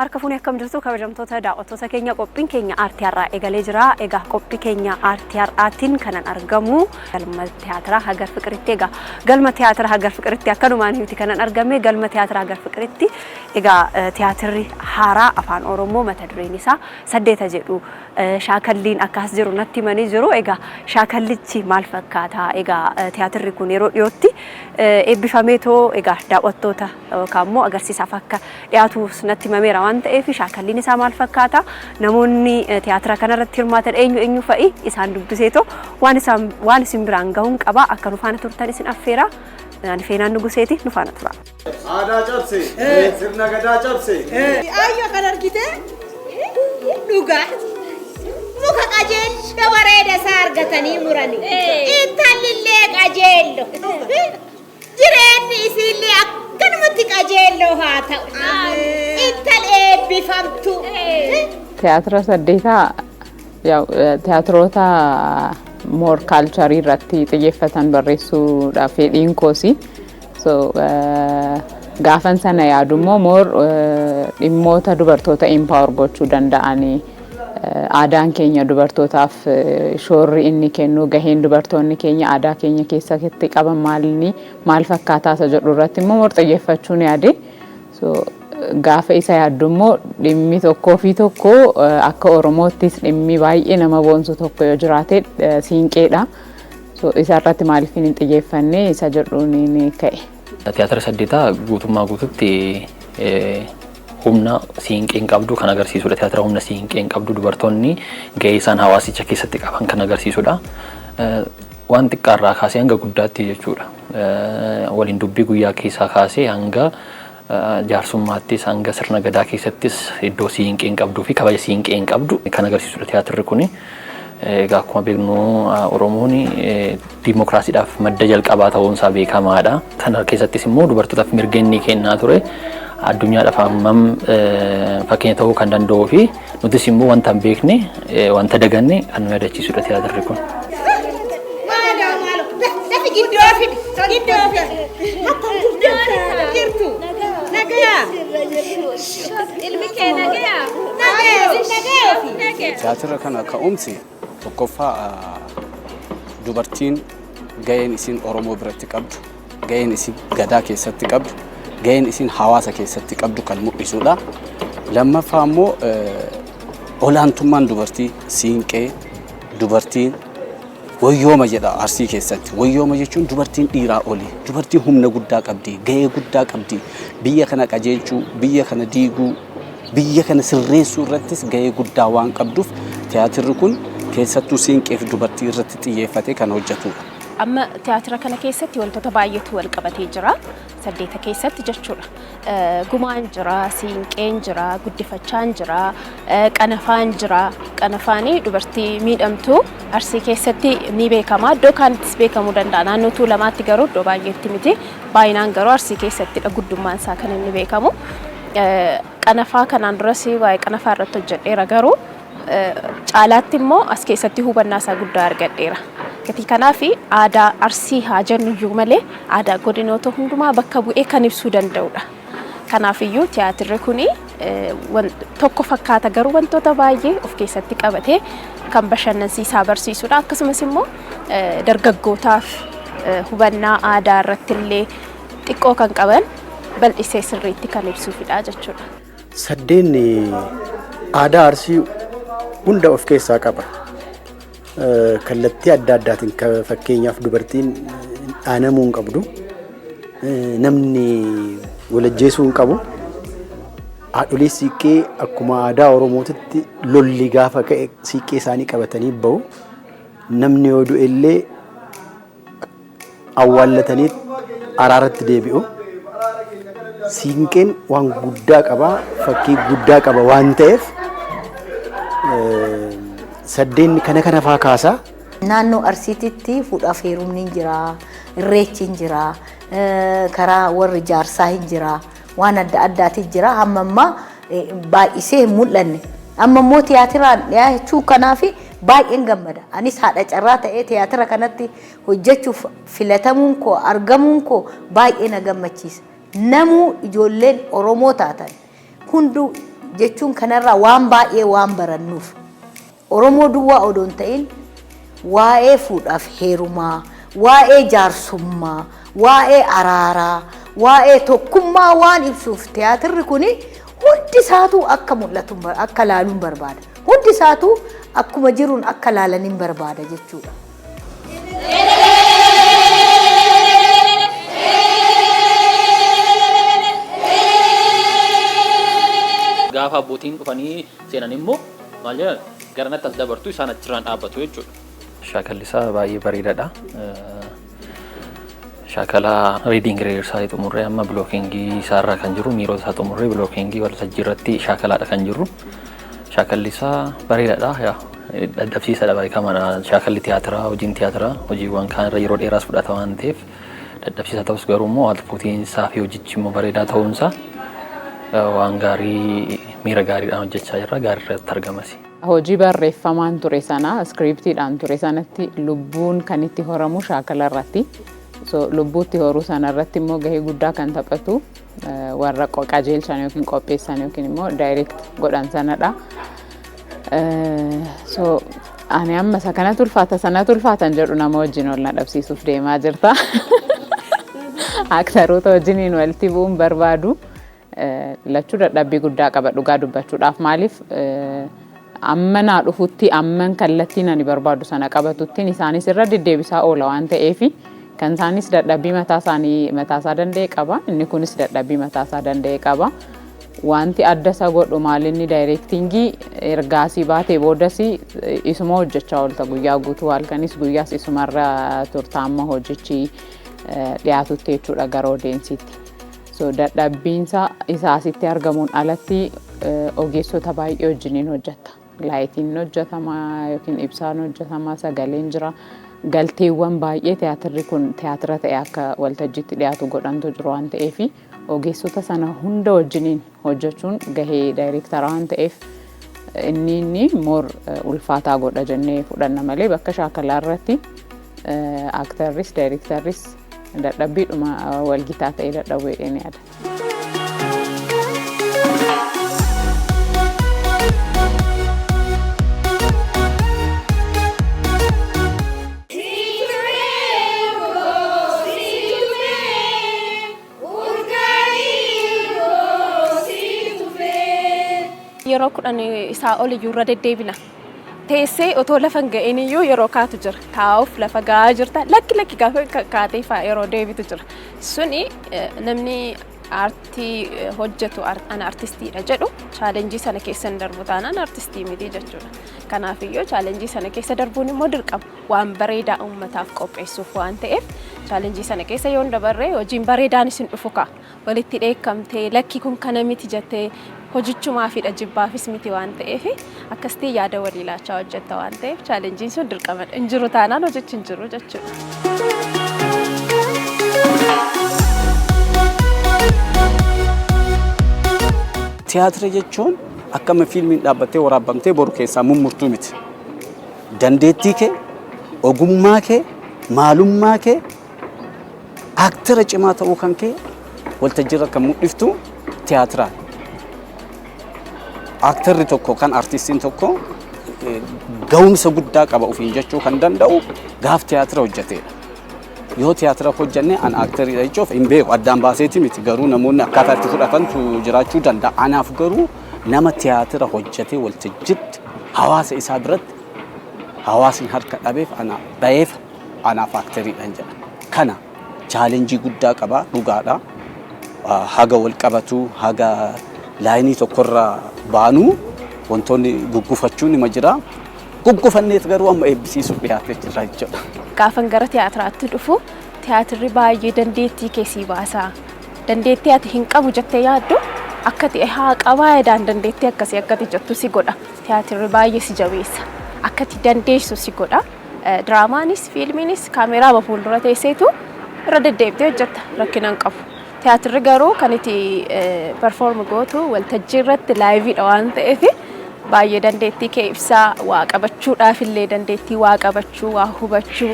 Harka fuunee akkam jirtu kabajamtoota daawwattoota keenya qophiin keenya aartii har'aa eegalee jira. Egaa qophii keenya aartii har'aatiin kanan argamu galma tiyaatiraa Hagar Fiqiritti. Egaa galma tiyaatira Hagar Fiqiritti akkanumaan miti kanan argame galma tiyaatira Hagar Fiqiritti egaa tiyaatirri haaraa afaan Oromoo mata dureen isaa saddeeta jedhu shaakalliin akkas jiru natti himanii jiru. Egaa shaakallichi maal fakkaata? Egaa tiyaatirri kun yeroo dhiyootti eebbifameetoo egaa daawwattoota yookaan immoo agarsiisaaf akka dhiyaatu natti himameera waan ta'eef shaakalliin isaa maal fakkaata? Namoonni tiyaatira kanarratti hirmaatan eenyu eenyu fa'i? Isaan dubbiseetoo waan isaan waan isin biraan gahuun qaba akka nu faana turtan isin affeera. Ani Feenaan Nuguseeti nu faana tura. Aadaa cabse, sirna gadaa cabse. Ayyo kan argite dhugaa muka qajeelcha bareeda isaa argatanii murani. Intallillee qajeello. Jireenyi isiillee akkanumatti qajeelloo haa ta'u. Intal eebbifamtu. Tiyaatira saddeetaa tiyaatiroota more culture irratti xiyyeeffatan barreessuudhaaf fedhiin koosi. So gaafan sana yaadu immoo more dhimmoota dubartoota empower gochuu danda'anii aadaan keenya dubartootaaf shoorri inni kennu gaheen dubartoonni keenya aadaa keenya keessatti qaban maalinni maal fakkaataa isa jedhu irratti immoo more xiyyeeffachuun yaade. So gaafa isa yaaddu immoo dhimmi tokkoo fi tokko akka Oromoottis dhimmi baay'ee nama boonsu tokko yoo jiraate siinqeedha. So isa irratti maaliif hin xiyyeeffanne isa jedhuun ni ka'e. Tiyaatira saddeetaa guutummaa guututti humna siinqeen qabdu kan agarsiisudha. Tiyaatira humna siinqeen qabdu dubartoonni gahee isaan hawaasicha keessatti qaban kan agarsiisudha. Waan xiqqaarraa kaasee hanga guddaatti jechuudha. Waliin dubbii guyyaa keessaa kaasee hanga jaarsummaattis hanga sirna gadaa keessattis iddoo siinqeen qabduu fi kabaja siinqeen qabdu kan agarsiisudha tiyaatirri kuni. Egaa akkuma beeknu Oromoon diimokiraasiidhaaf madda jalqabaa ta'uunsaa beekamaadha. Kana keessattis immoo dubartootaaf mirga inni kennaa ture addunyaadhaaf hammam fakkeenya ta'uu kan danda'uu fi nutis immoo wanta hin beekne wanta daganne kan nu yaadachiisudha tiyaatirri kun. Maaloo maaloo dafi giddoo fidi giddoo fidi. Akkam jirtu nagayaa. Ilmi kee nagayaa. Nagayaa nagayaa. Tiyaatira kana ka'umsi tokkoffaa dubartiin gaheen isin Oromoo biratti qabdu, gaheen isin gadaa keessatti qabdu, gaheen isin hawaasa keessatti qabdu kan mul'isudha. Lammaffaa immoo olaantummaan dubartii siinqee dubartiin wayyooma jedha Arsii keessatti. Wayyooma jechuun dubartiin dhiiraa oli. Dubartiin humna guddaa qabdi, gahee guddaa qabdi. Biyya kana qajeelchuu, biyya kana diiguu, biyya kana sirreessuu irrattis gahee guddaa waan qabduuf tiyaatirri kun keessattuu siinqee fi dubartii irratti xiyyeeffatee kan hojjetudha. Amma tiyaatira kana keessatti wantoota baay'eetu wal qabatee jira. Saddeeta keessatti jechuudha. Gumaan jira, siinqeen jira, guddifachaan jira, qanafaan jira. Qanafaanii dubartii miidhamtuu Arsii keessatti ni beekama. Iddoo kaanittis beekamuu danda'a. Naannoo Tuulamaatti garuu iddoo baay'eetti miti. Baay'inaan garuu Arsii keessattidha guddummaan isaa kan inni beekamu. Qanafaa kanaan duras waa'ee qanafaa irratti hojjedheera garuu caalaatti immoo as keessatti hubannaa isaa guddaa argadheera. Gatii kanaaf aadaa Arsii haa jennu iyyuu malee aadaa godinoota hundumaa bakka bu'ee kan ibsuu danda'udha. Kanaaf iyyuu tiyaatirri kun tokko fakkaata garuu wantoota baay'ee of keessatti qabatee kan bashannansiisaa barsiisudha. Akkasumas immoo dargaggootaaf hubannaa aadaa irratti illee xiqqoo kan qaban bal'isee sirriitti kan ibsuufidha jechuudha. Saddeenni aadaa Arsii hunda of keessaa qaba. Kallattii adda addaatiin fakkeenyaaf dubartiin dhaanamuu hin qabdu. Namni walajjeesuu hin qabu. Haadholii siiqqee akkuma aadaa Oromootitti lolli gaafa ka'e siiqqee isaanii qabatanii bahu. Namni yoo du'e illee awwaallatanii araaratti deebi'u. Siinqeen waan guddaa qaba, fakkii guddaa qaba waan ta'eef saddeenni kana kana faa kaasaa. Naannoo Arsiititti fuudhaaf heerumni hin jira, irreechi hin jira, karaa warri jaarsaa hin jira, waan adda addaati jira. Hamma ammaa baay'isee hin mul'anne. Amma immoo tiyaatiraan dhiyaachuu kanaaf baay'een gammada. Anis haadha carraa ta'ee tiyaatira kanatti hojjechuuf filatamuun koo argamuun koo baay'ee na gammachiisa. Namuu ijoolleen Oromoo taatan hunduu Jechuun kanarraa waan baay'ee waan barannuuf, Oromoo duwwaa odoo hin ta'in, waa'ee fuudhaaf heerumaa, waa'ee jaarsummaa, waa'ee araaraa, waa'ee tokkummaa waan ibsuuf, tiyaatirri kuni hundi isaatu akka mul'atu, akka laaluun barbaada. Hundi isaatu akkuma jiruun akka laalaniin barbaada jechuudha. Gaafa abbootiin dhufanii seenan immoo maal jedhan, garanatti as dabartu, isaan achirraan dhaabbatu jechuudha. Shaakalli isaa baay'ee bareedaadha. Shaakala reading rehearsal xumurree, amma blocking isaarra kan jiru, miirota isaa xumurree, blocking waltajjii irratti shaakalaadha kan jirru. Shaakalli isaa bareedaadha. Dadhabsiisaadha, beekamaadha. Shaakalli tiyaatiraa, hojiin tiyaatiraa hojiiwwan kaan irra yeroo dheeraas fudhata waan ta'eef dadhabsiisaa ta'us, garuu immoo outputiin isaa fi hojichi immoo bareedaa ta'uunsaa waan gaarii, miira gaariidhaan hojjechaa jirra, gaarii irratti argamas. Hojii barreeffamaan ture sana, scriptiidhaan ture sanatti lubbuun kan itti horamu shaakala irratti. So lubbuutti horuu sana irratti immoo gahee guddaa kan taphatu warra qajeelchan yookiin qopheessan yookiin immoo direct godhan sanadha. So ani amma isa kanatu ulfaata, sanatu ulfaatan jedhu, nama wajjin ol na dhabsiisuuf deemaa jirta. Aktaroota wajjiniin walitti bu'uun barbaadu. Lachuu dadhabbii guddaa qaba, dhugaa dubbachuudhaaf. Maaliif, amma naa dhufutti, amman kallattiin ani barbaadu sana qabatuttiin isaanis irra deddeebisaa oola waan ta'eef, kan isaanis dadhabbii mataa isaanii mataasaa danda'e qaba, inni kunis dadhabbii mataasaa danda'e qaba. Wanti adda isa godhu maalinni, directing ergaasii baatee boodas isuma hojjechaa oolta guyyaa guutuu, halkanis guyyaas isumarra turta amma hojichi dhiyaatutti jechuudha gara audienceitti. So dadhabbiinsa isaa asitti argamuun alatti ogeessota baay'ee wajjiniin hojjetta. Lightiin hojjetama yookiin ibsaan hojjetama, sagaleen jira. Galteewwan baay'ee tiyaatirri kun tiyaatira ta'e akka waltajjiitti dhiyaatu godhantu jiru waan ta'eef, ogeessota sana hunda wajjiniin hojjechuun gahee daayireektaraa waan ta'eef, inni more ulfaataa godha jennee fudhanna malee, bakka shaakalaa irratti aaktarris daayireektarris dadhabbiidhuma walgitaa ta'ee dadhabu jedheen yaada. Yeroo 10 isaa ol iyyuu irra deddeebina. Teessee otoo lafa hin ga'in iyyuu yeroo kaatu jira. Taa'uuf lafa ga'aa jirta. Lakki lakki, gaafa kaatee fa'aa yeroo deebitu jira. Suni namni aartii hojjetu, ana artistiidha jedhu, challenge sana keessa hin darbu taanaan artistii miti jechuudha. Kanaafiyyuu challenge sana keessa darbuun immoo dirqama. Waan bareedaa uummataaf qopheessuuf waan ta'eef, challenge sana keessa yoo hin dabarre hojiin bareedaanis hin dhufu ka'a. Walitti dheekkamtee, lakki kun kana miti jettee, hojichumaafidha, jibbaafis miti waan ta'eef, akkasitti yaada walii laachaa hojjetta waan ta'eef, challengeiin sun dirqamadha. Hin jiru taanaan hojichi hin jiru jechuudha. Tiyaatira jechuun akkama fiilmiin dhaabbattee waraabamtee boru keessaa mummurtuu miti. Dandeettii kee, ogummaa kee, maalummaa kee, aaktara cimaa ta'uu kan kee waltajjiirra kan mul'iftu tiyaatiraan. Aaktarri tokko kan artistiin tokko ga'umsa guddaa qaba ofiin jechuu kan danda'u gaaf tiyaatira hojjetedha. Yoo tiyaatira hojjenne an aaktariidha jechuuf hin beeku, addaan baaseeti miti, garuu namoonni akkaataa itti fudhatantu jiraachuu danda'a. Anaaf garuu nama tiyaatira hojjetee waltajjiitti hawaasa isaa biratti hawaasni harka dhabeef ana dhaheef anaaf aaktariidhaan jedha. Kana challenge guddaa qaba, dhugaadha. Haga wal qabatu, haga line tokkorra baanuu wantoonni guggufachuun nima jira. Guggufanneet garuu amma eebbisiisuuf dhiyaatee jira jechuudha. Gaafan gara tiyaatiraatti dhufu, tiyaatirri baay'ee dandeettii keessii baasa. Dandeettii ati hin qabu jettee yaaddu akka ta'e haa qabaa edaan dandeettii akkasii akkati jettu si godha. Tiyaatirri baay'ee si jabeessa. Akka ati dandeessu si godha. Diraamaanis fiilmiinis kaameeraa fuuldura teesseetu irra deddeebitee hojjetta, rakkina hin qabu. Tiyaatirri garuu kan itti perform gootu waltajjii irratti liveiidha waan ta'eef, baay'ee dandeettii kee ibsaa, waa qabachuudhaaf illee dandeettii waa qabachuu, waa hubachuu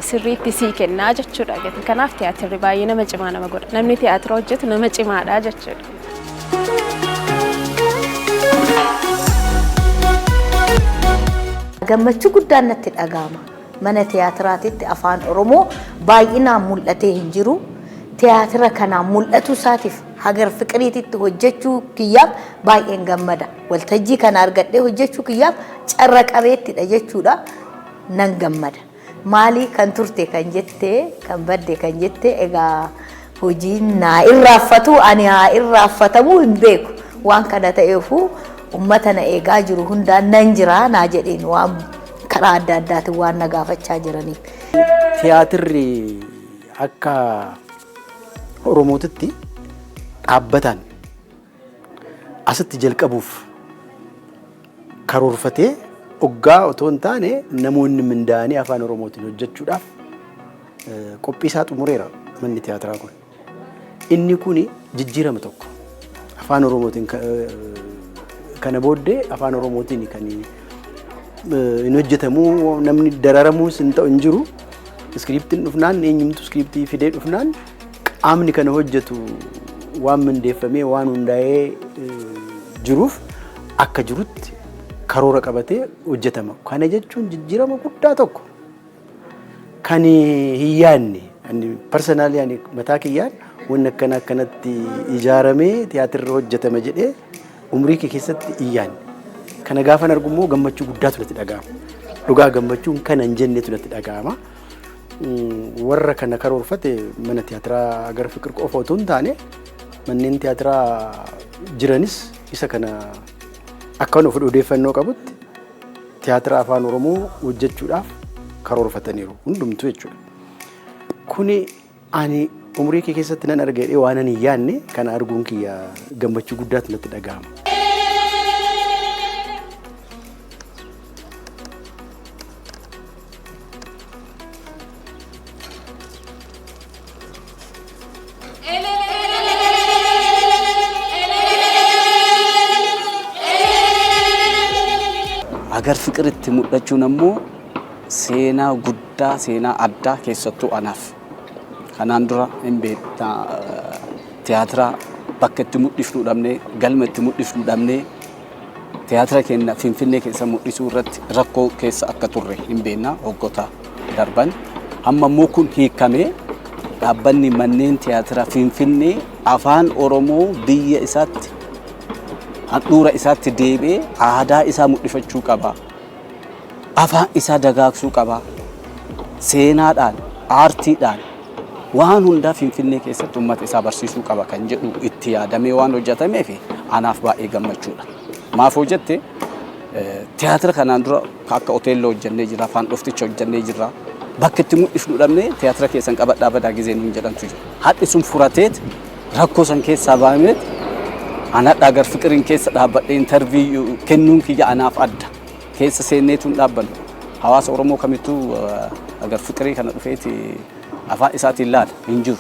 sirriitti sii kennaa jechuudha. Gati kanaaf tiyaatirri baay'ee nama cimaa nama godha. Namni tiyaatira hojjetu nama cimaadha jechuudha. Gammachuu guddaan natti dhaga'ama. Mana tiyaatiraatitti afaan Oromoo baay'inaan mul'atee hin jiru. Tiyaatira kanaan mul'atu isaatiif Hagar Fiqiriititti hojjechuu kiyyaaf baay'een gammada. Waltajjii kana argadhee hojjechuu kiyyaaf carra qabeettidha jechuudha. Nan gammada. Maali kan turte kan jette, kan badde kan jette, egaa hojiin naa irraaffatu ani haa irraaffatamuu hin beeku. Waan kana ta'eefuu ummata na eegaa jiru hundaan nan jira naa jedheen, waan karaa adda addaatiin waan na gaafachaa jiraniif. Tiyaatirri akka Oromootitti dhaabbataan asitti jalqabuuf karoorfatee oggaa otoo hin taane, namoonni mindaa'anii afaan Oromootiin hojjechuudhaaf qophii isaa xumureera manni tiyaatiraa kun. Inni kun jijjiirama tokko. Afaan Oromootiin kana booddee afaan Oromootiin kan hin hojjetamu, namni dararamuus hin ta'u hin jiru. Iskiriiptiin dhufnaan, eenyumtu iskiriiptii fidee dhufnaan, qaamni kana hojjetu waan mindeeffamee waan hundaa'ee jiruuf akka jirutti karoora qabatee hojjetama. Kana jechuun jijjiirama guddaa tokko kan hin yaadne, ani personally, ani mataa kiyyaan wanni akkana akkanatti ijaaramee tiyaatirri hojjetama jedhee umrii kee keessatti hin yaadne. Kana gaafan argu immoo gammachuu guddaatu natti dhaga'ama. Dhugaa gammachuun kana hin jennetu natti dhaga'ama. Warra kana karoorfate mana tiyaatiraa Hagar Fiqir qofa otoo hin taane, manneen tiyaatiraa jiranis isa kana akka of odeeffannoo qabutti tiyaatira afaan Oromoo hojjechuudhaaf karoorfataniiru hundumtuu jechuudha. Kuni ani umurii kee keessatti nan arga jedhee waan ani hin yaadne kana arguun kiyya gammachuu guddaatu natti dhaga'ama. Hagar Fiqiritti mul'achuun ammoo seenaa guddaa, seenaa addaa keessattuu anaaf. Kanaan dura hin beektaa, tiyaatira bakka itti mul'ifnu dhabnee, galma itti mul'ifnu dhabnee, tiyaatira keenya Finfinnee keessa mul'isuu irratti rakkoo keessa akka turre hin beekna waggoota darban. Amma immoo kun hiikamee dhaabbanni manneen tiyaatira Finfinnee afaan Oromoo biyya isaatti, handhuura isaatti deebi'ee aadaa isaa mul'ifachuu qaba. Afaan isaa dagaagsuu qaba. Seenaadhaan, aartiidhaan, waan hundaa Finfinnee keessatti uummata isaa barsiisuu qaba kan jedhu itti yaadamee waan hojjetameef anaaf baay'ee gammachuudha. Maaf hojjette, tiyaatira kanaan dura akka Oteelloo hojjennee jira, afaan dhofticha hojjennee jira. Bakka itti mul'ifnu dhabnee tiyaatira keessan qabadhaa badaa gizee nuun jedhantu jira. Hadhi sun furateet rakkoo san keessaa baameet an hadha Hagar Fiqiriin keessa dhaabbadhee interview kennuun kiyya anaaf adda. Keessa seenneetu hin dhaabbannu. Hawaasa Oromoo kamittuu Hagar Fiqirii kana dhufeeti afaan isaatiin laala hin jiru.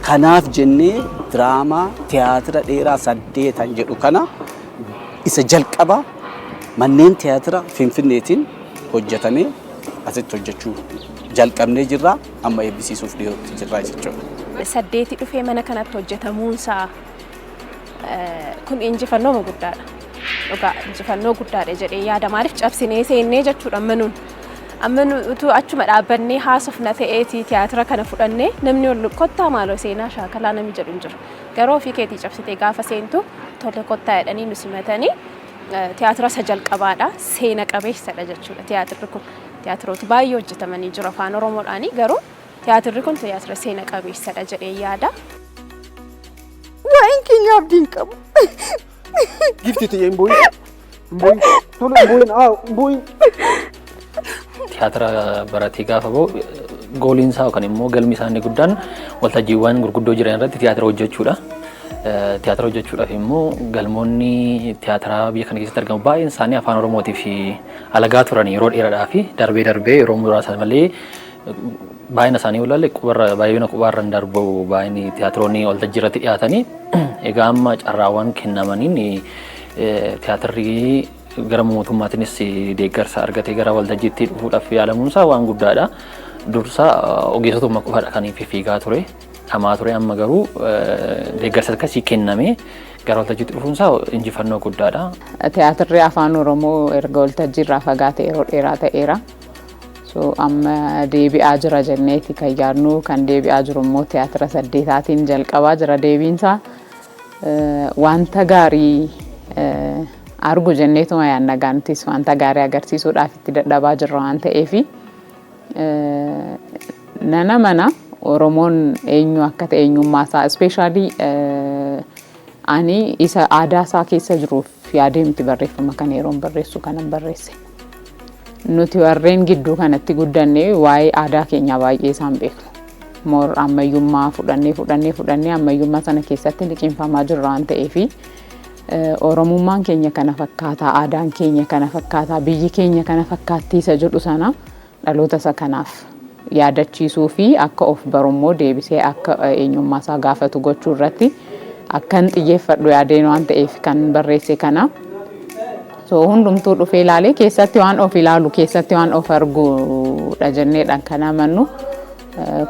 Kanaaf jennee diraamaa tiyaatira dheeraa saddeetan jedhu kana isa jalqaba manneen tiyaatira Finfinneetiin hojjetamee asitti hojjechuu jalqabnee jirra, amma eebbisiisuuf dhiyootti jirra jechuudha. Saddeeti dhufee mana kanatti hojjetamuunsaa kun injifannoo guddaadha. Dhugaa injifannoo guddaadha jedhee yaada. Maaliif, cabsinee seennee jechuudha amma nuun. Amma utuu achuma dhaabbannee haasofna ta'eeti tiyaatira kana fudhannee namni ol kottaa maaloo seenaa shaakalaa namni jedhu hin jiru. Garuu ofii keetii cabsitee gaafa seentu tole kottaa jedhanii nu simatanii tiyaatira isa jalqabaadha. Seena qabeessadha jechuudha tiyaatirri kun. Tiyaatirooti baay'ee hojjetamanii jiru afaan Oromoodhaani, garuu tiyaatirri kun tiyaatira seena qabeessadha jedhee yaada. Waa'een keenya abdii hin qabu. Gifti tiyya, hin boo'in. Hin boo'in. Tole, hin boo'in. Haa, hin boo'in. Tiyaatira baratee gaafa bahu goaliin isaa yookaan immoo galmi isaa inni guddaan waltajjiiwwan gurguddoo jiran irratti tiyaatira hojjechuudha. Tiyaatira hojjechuudhaaf immoo galmoonni tiyaatiraa biyya kana keessatti argamu baay'een isaanii afaan Oromootii fi alagaa turan yeroo dheeraadhaa fi darbee darbee yeroo muraasa malee baay'ina isaanii ilaalle qubarra, baay'ina qubaarra hin darbu baay'inni tiyaatiroonni waltajjii irratti dhiyaatanii. Egaa amma carraawwan kennamaniin tiyaatirri gara mootummaatiinis deeggarsa argatee gara waltajjiitti dhufuudhaaf yaalamuunsaa waan guddaadha. Dursa ogeessotuma qofaadha kan fiigaa ture, dhamaa ture. Amma garuu deeggarsa akkasii kenname Gara waltajjiitti dhufuunsaa injifannoo guddaadha. Tiyaatirri afaan Oromoo erga waltajjiirraa fagaate yeroo dheeraa ta'eera. So amma deebi'aa jira jenneeti kan yaadnu. Kan deebi'aa jiru immoo tiyaatira saddeetaatiin jalqabaa jira deebiinsaa. Wanta gaarii argu jenneetuma yaadna. Gaantis wanta gaarii agarsiisuudhaaf itti dadhabaa jirra waan ta'eefi nana mana Oromoon eenyu akka ta'e, eenyummaa isaa, especially ani isa aadaa isaa keessa jiruuf yaadee miti barreeffama kana yeroon barreessu kanan barreesse. Nuti warreen gidduu kanatti guddanne waa'ee aadaa keenyaa baay'ee isaan beeknu. More ammayyummaa fudhannee fudhannee fudhannee ammayyummaa sana keessatti liqinfamaa jirra waan ta'eefi Oromummaan keenya kana fakkaataa, aadaan keenya kana fakkaataa, biyyi keenya kana fakkaattii isa jedhu sana dhaloota isa kanaaf yaadachiisuu fi akka of barummoo deebisee akka eenyummaa isaa gaafatu gochuu irratti akkan xiyyeeffadhu yaadeen waan ta'eef kan barreesse kana. So hundumtuu dhufee ilaalee keessatti waan of ilaalu, keessatti waan of arguudha jenneedhaan kan amannu.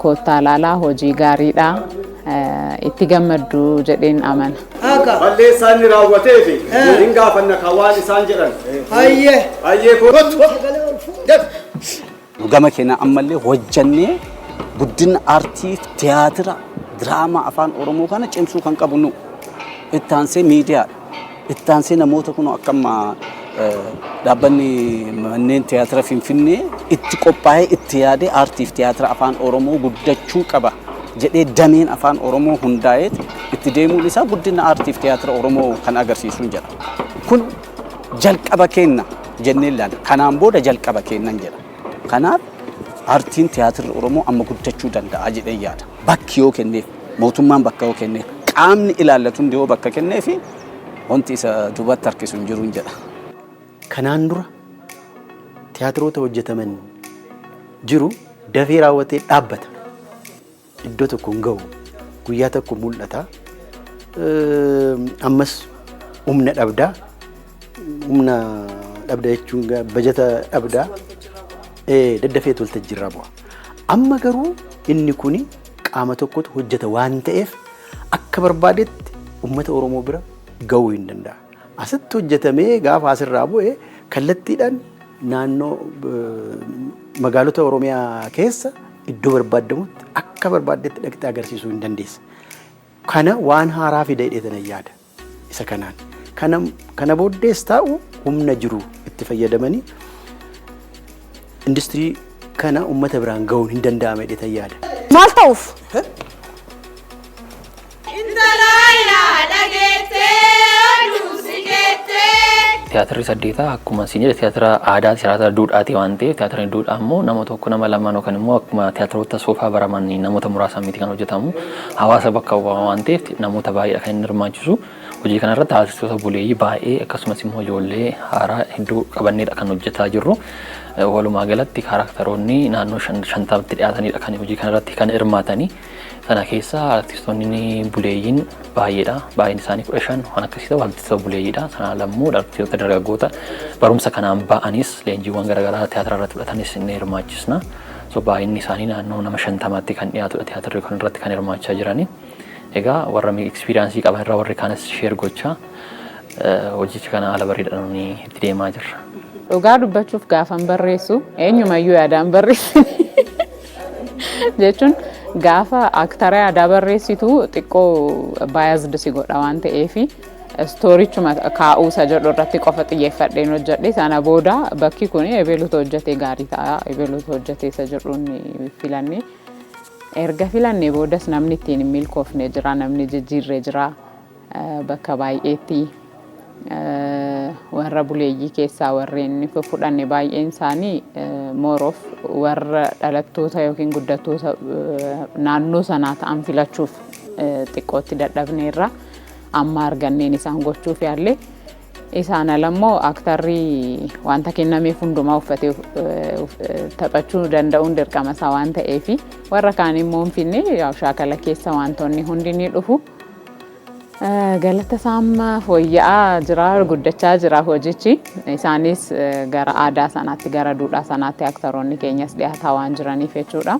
Koottaa ilaalaa, hojii gaariidha, itti gammaddu jedheen amana. Balleessaa inni raawwatee fi hin gaafanna kan waan isaan jedhan. Hayyee. Hayyee, kootu. Gama keenya ammallee hojjannee guddina aartii, tiyaatira, diraamaa afaan Oromoo kana cimsuu kan qabu nu. Itti aansee miidiyaadha. Itti aansee namoota kun akka amma dhaabbanni manneen tiyaatira Finfinnee itti qophaa'ee, itti yaadee, aartiif tiyaatira afaan Oromoo guddachuu qaba jedhee dameen afaan Oromoo hundaa'eet itti deemuun isaa guddina aartiif tiyaatira Oromoo kan agarsiisu jedha. Kun jalqaba kenna jennee ilaalla. Kanaan booda jalqaba kennan jedha. Kanaaf aartiin tiyaatirri Oromoo amma guddachuu danda'a jedhee yaada. Bakki yoo kenneef, mootummaan bakka yoo kenneef, qaamni ilaallatu hundi yoo bakka kenneef, wanti isa duubatti harkisu hin jiru jedha. Kanaan dura tiyaatiroota hojjetaman jiru, dafee raawwatee dhaabbata. Iddoo tokko hin ga'u. Guyyaa tokko mul'ata. Ammas humna dhabdaa. Humna dhabda jechuun bajata dhabdaa. Daddafee waltajjiirraa bu'a. Amma garuu inni kuni qaama tokkotu hojjeta waan ta'eef akka barbaadetti uummata Oromoo bira ga'uu hin danda'a. Asitti hojjetamee gaafa asirraa bu'e kallattiidhaan naannoo magaalota Oromiyaa keessa iddoo barbaadamutti akka barbaaddetti dhaqxee agarsiisuu hin dandeessa. Kana waan haaraa fida jedhee yaada isa kanaan. Kana booddees taa'u humna jiru itti fayyadamanii industirii kana uummata biraan ga'uun hin danda'ama jedhee yaada. Maal ta'uuf? Intala yaa dhageettee oduu si jettee. Tiyaatirri saddeetaa akkuma isin jedhe tiyaatira aadaa, tiyaatira duudhaati waan ta'eef, tiyaatirri duudhaa immoo nama tokko, nama lamaan yookaan immoo akkuma tiyaatiroota soofaa baraman namoota muraasaan miti kan hojjetamu. Hawaasa bakka bu'aa waan ta'eef namoota baay'eedha kan inni hirmaachisu. Hojii kanarratti artistoota buleeyyii baay'ee akkasumas immoo ijoollee haaraa hedduu qabanneedha kan hojjetaa jirru. Walumaa galatti karakteroonni naannoo 50tti dhiyaatanidha kan hojii kanarratti kan hirmaatanii. Sana keessa artistoonni buleeyyiin baay'eedha. Baay'een isaanii 15 waan akkasii ta'u artistoota buleeyyiidha. Sana lammoo artistoota dargaggoota barumsa kanaan ba'anis, leenjiiwwan garaagaraa tiyaatira irratti fudhatanis ni hirmaachisna. So baay'inni isaanii naannoo nama 50tti kan dhiyaatudha tiyaatirri kan irratti kan hirmaachaa jirani. Egaa warra experience qaban irraa warri kaanis share gochaa hojicha kana haala bareedaadhaan itti deemaa jirra. Dhugaa dubbachuuf gaafan barreessu eenyumayyuu yaadaan barreessu jechuun gaafa aktara yaadaa barreessitu xiqqoo biased si godha waan ta'eefi storychuma kaa'uusa jedhu irratti qofa xiyyeeffadheen hojjedhe. Sana booda bakki kun ebeluutu hojjetee gaarii ta'a, ebeluutu hojjetee isa jedhuun filanne. Erga filanne boodas namni ittiin hin milkoofne jira, namni jijjiirree jira bakka baay'eetti. Warra buleeyyii keessaa warreen fudhanne baay'een isaanii more of warra dhalattoota yookiin guddattoota naannoo sanaa ta'an filachuuf xiqqootti dadhabneerra. Amma arganneen isaan gochuuf yaalle. Isaan alammoo aktarri wanta kennameef hundumaa uffatee taphachuu danda'uun dirqama isaa waan ta'eefi warra kaan immoo hin finne. Shaakala keessa wantoonni hundi ni dhufu. Galata isaa amma fooyya'aa jira, guddachaa jira hojichi. Isaanis gara aadaa sanaatti, gara duudhaa sanaatti aktaroonni keenyas dhiyaataa waan jiraniif jechuudha.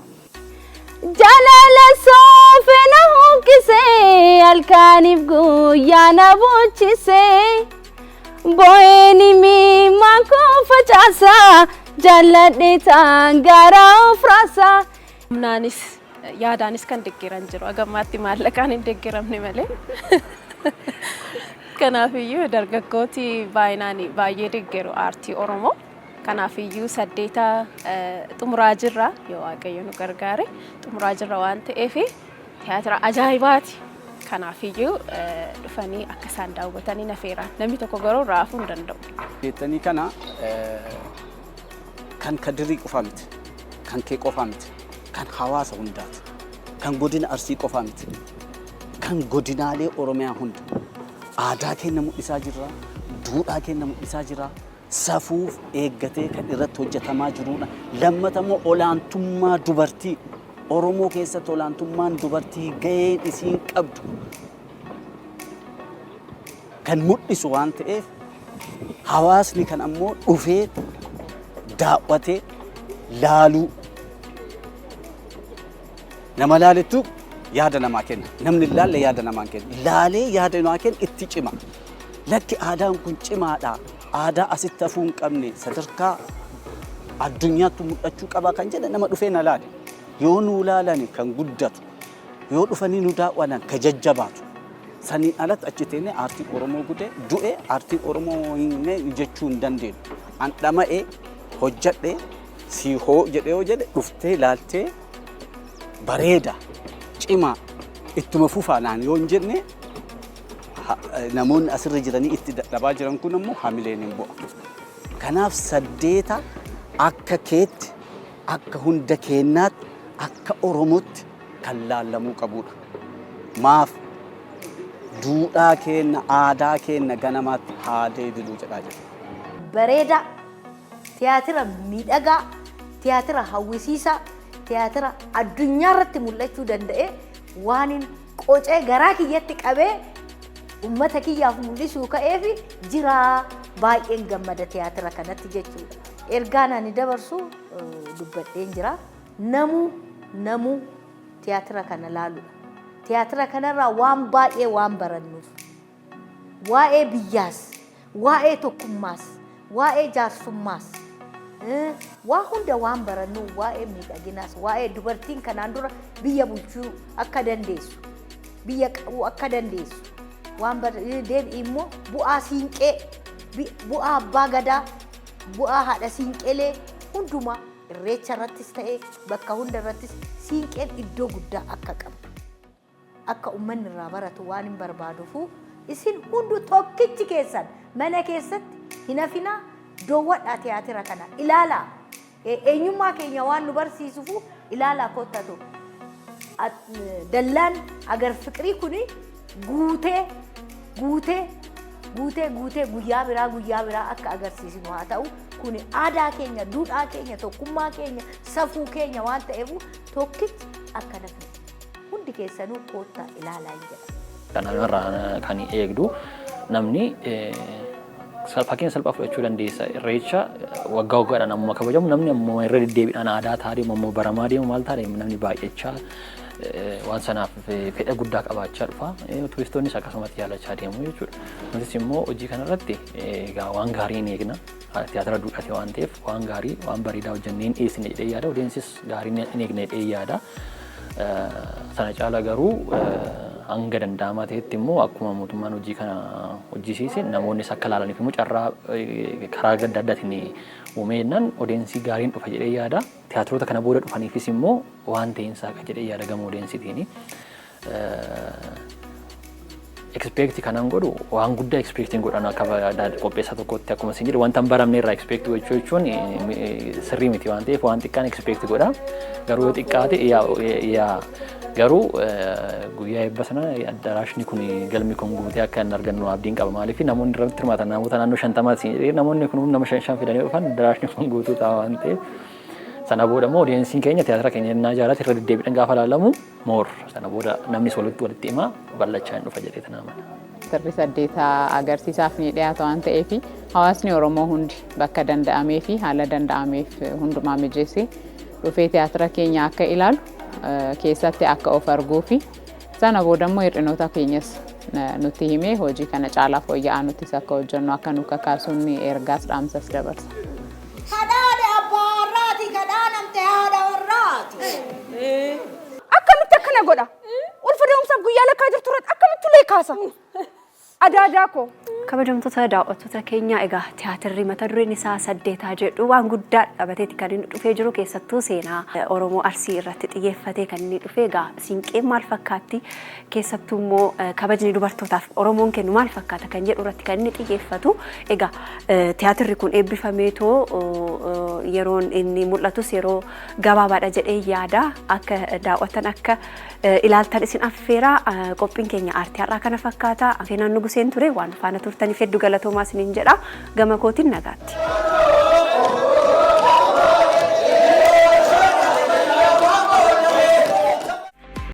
Jaalala soofee na huqqisee, halkaniif guyyaa na boochisee. Bo'een imimmaan koo facaasa, jaalladhe taan gara of raasa. Humnaanis yaadaanis kan deeggaran jiru, hagammaatti maallaqaan hin deeggaramne malee. Kanaafiyyuu dargaggooti baay'inaan baay'ee deeggaru aartii Oromoo. Kanaafiyyuu saddeeta xumuraa jirra, yoo Waaqayyo nu gargaare xumuraa jirra waan ta'eef tiyaatira ajaa'ibaati. Kanaafiyyuu dhufanii akka isaan daawwatanii nafeera. Namni tokko garuu raafuu hin danda'u. Jettanii kana kan Kadirii qofaa miti, kan kee qofaa miti, kan hawaasa hundaati, kan godina Arsii qofaa miti, kan godinaalee Oromiyaa hunda. Aadaa keenya mul'isaa jirra, duudhaa keenya mul'isaa jirra, safuuf eeggatee kan irratti hojjetamaa jirudha. Lammata immoo olaantummaa dubartii, Oromoo keessatti olaantummaan dubartii gaheen isiin qabdu kan mul'isu waan ta'eef, hawaasni kan ammoo dhufee daawwatee laaluu, nama laalettu yaada namaa kenna. Namni hin laalle yaada namaa kenna. Laalee yaada namaa kenna, itti cima. Lakki, aadaan kun cimaadha. Aadaa asitti hafuu hin qabne, sadarkaa addunyaatti mul'achuu qaba kan jedhe nama dhufee na laale. Yoo nuu laalani kan guddatu, yoo dhufanii nu daawwanan ka jajjabaatu. Saniin alatti achi teenyee aartiin Oromoo gude du'e, aartiin Oromoo hin jechuu hin dandeenyu. An dhama'ee hojjadhe si hoo jedhee, yoo jedhe dhuftee laaltee bareeda, cimaa, ittuma fufaa naan yoo hin jenne, namoonni asirra jiranii itti dadhabaa jiran kun immoo hamileen hin bu'a. Kanaaf saddeeta akka keetti, akka hunda keenyaatti, akka Oromootti kan laallamuu qabudha. Maaf duudhaa keenya, aadaa keenya ganamaatti haa deebinuu jedhaa jira. Bareedaa, tiyaatira miidhagaa, tiyaatira hawwisiisaa, tiyaatira addunyaa irratti mul'achuu danda'e waan qocee garaa kiyyatti qabee ummata kiyyaaf mul'isuu ka'eef jira, baay'een gammada tiyaatira kanatti jechuudha. Ergaan ani dabarsu dubbadheen jira. Namuu namuu tiyaatira kana laaludha. Tiyaatira kanarraa waan baay'ee waan barannuuf. Waa'ee biyyaas, waa'ee tokkummaas, waa'ee jaarsummaas, waa hunda waan barannu, waa'ee miidhaginaas, waa'ee dubartiin kanaan dura biyya bulchuu akka dandeessu, biyya qabuu akka dandeessu, waan deebi'i immoo bu'aa siinqee, bu'aa abbaa gadaa, bu'aa haadha siinqeelee hundumaa, irreecha irrattis ta'ee bakka hunda irrattis siinqeen iddoo guddaa akka qabdu, akka uummanni irraa baratu waan hin barbaaduufu, isin hundu tokkichi keessan mana keessatti hin hafinaa, daawwadhaa, tiyaatira kana ilaalaa. Eenyummaa keenya waan nu barsiisufu ilaalaa kottatu. Dallaan Agar Fiqirii kuni guutee guutee guutee guutee guyyaa biraa guyyaa biraa akka agarsiisnu haa ta'u. Kuni aadaa keenya, duudhaa keenya, tokkummaa keenya, safuu keenya waan ta'eef tokkichi akka nafni hundi keessanuu koottaa ilaalaa hin jedha. Kanarraa kan eegdu namni fakkeenya salphaa fudhachuu dandeessa. Irreecha waggaa waggaadhaan ammuma kabajamu, namni ammuma irra deddeebiidhaan aadaa ta'aa deemu, ammuma baramaa deemu, maal ta'aa deemu, namni baay'achaa waan sanaaf fedha guddaa qabaachaa dhufa. Turistoonnis akkasumatti jaalachaa deemu jechuudha. Nutis immoo hojii kanarratti egaa waan gaarii hin eegna. Tiyaatira duudhaati waan ta'eef waan gaarii, waan bareedaa hojjennee hin dhiyeessine jedhee yaada. Audience is gaarii hin eegne jedhee yaada. Sana caala garuu hanga danda'amaa ta'etti immoo akkuma mootummaan hojii kana hojjisiise namoonnis akka ilaalaniif immoo carraa karaa adda addaatiin uumee jennaan audience gaariin dhufa jedhee yaada. Tiyaatiroota kana booda dhufaniifis immoo waan ta'een saaqa jedhee yaada gama audience tiin. Expect kanan godhu, waan guddaa expect godhan akka qopheessaa tokkotti, akkuma isin jedhe, wanta hin baramne irraa expect gochuu jechuun sirrii miti waan ta'eef waan xiqqaan expect godha. Garuu yoo xiqqaate yaa garuu guyyaa eebba sana addaraashni kun, galmi kun guutee akka hin argannu abdiin qaba. Maaliif namoonni irratti hirmaatan namoota naannoo 50ti. Namoonni kun nama shan shan fidanii dhufan, addaraashni kun guutuu ta'a waan ta'eef. Sana booda immoo audience iin keenya tiyaatira keenya innaa jaalate irra deddeebiidhaan gaafa ilaalamu more sana booda namnis walitti walitti himaa bal'achaa hin dhufa jedhee tanaa amana. Sirri saddeetaa agarsiisaaf ni dhiyaata waan ta'eef, hawaasni Oromoo hundi bakka danda'amee fi haala danda'ameef hundumaa mijeessee dhufee tiyaatira keenya akka ilaalu keessatti akka of arguu fi sana booda immoo hir'inoota keenyas nutti himee hojii kana caalaa fooyya'aa nuttis akka hojjennu akka nu kakaasuun ergaas dhaamsas dabarsa. Kadhaadha abbaa warraati, kadhaanamte haadha warraati. Akkamitti akkana godha? Ulfa da'umsaaf guyyaa lakkaa jirtu irratti akkamitti ulee kaasa? Adaadaa koo. Kabajamtoota daawwattoota keenyaa, egaa tiyaatirri mata dureen isaa Saddeetaa jedhu waan guddaa qabateeti kan inni dhufee jiru. Keessattuu seenaa Oromoo Arsii irratti xiyyeeffatee kan inni dhufe. Egaa siinqeen maal fakkaatti, keessattuu immoo kabajni dubartootaaf Oromoon kennu maal fakkaata kan jedhu irratti kan inni xiyyeeffatu. Egaa tiyaatirri kun eebbifameetoo yeroon inni mul'atus yeroo gabaabaadha jedhee yaada. Akka daawwattan, akka ilaaltan isin affeera. Qophiin keenya aartii har'aa kana fakkaata. Afeenaan Nuguseen ture. Waan faana turtaniif hedduu galatoomaa isiniin jedha. Gama kootiin nagaatti.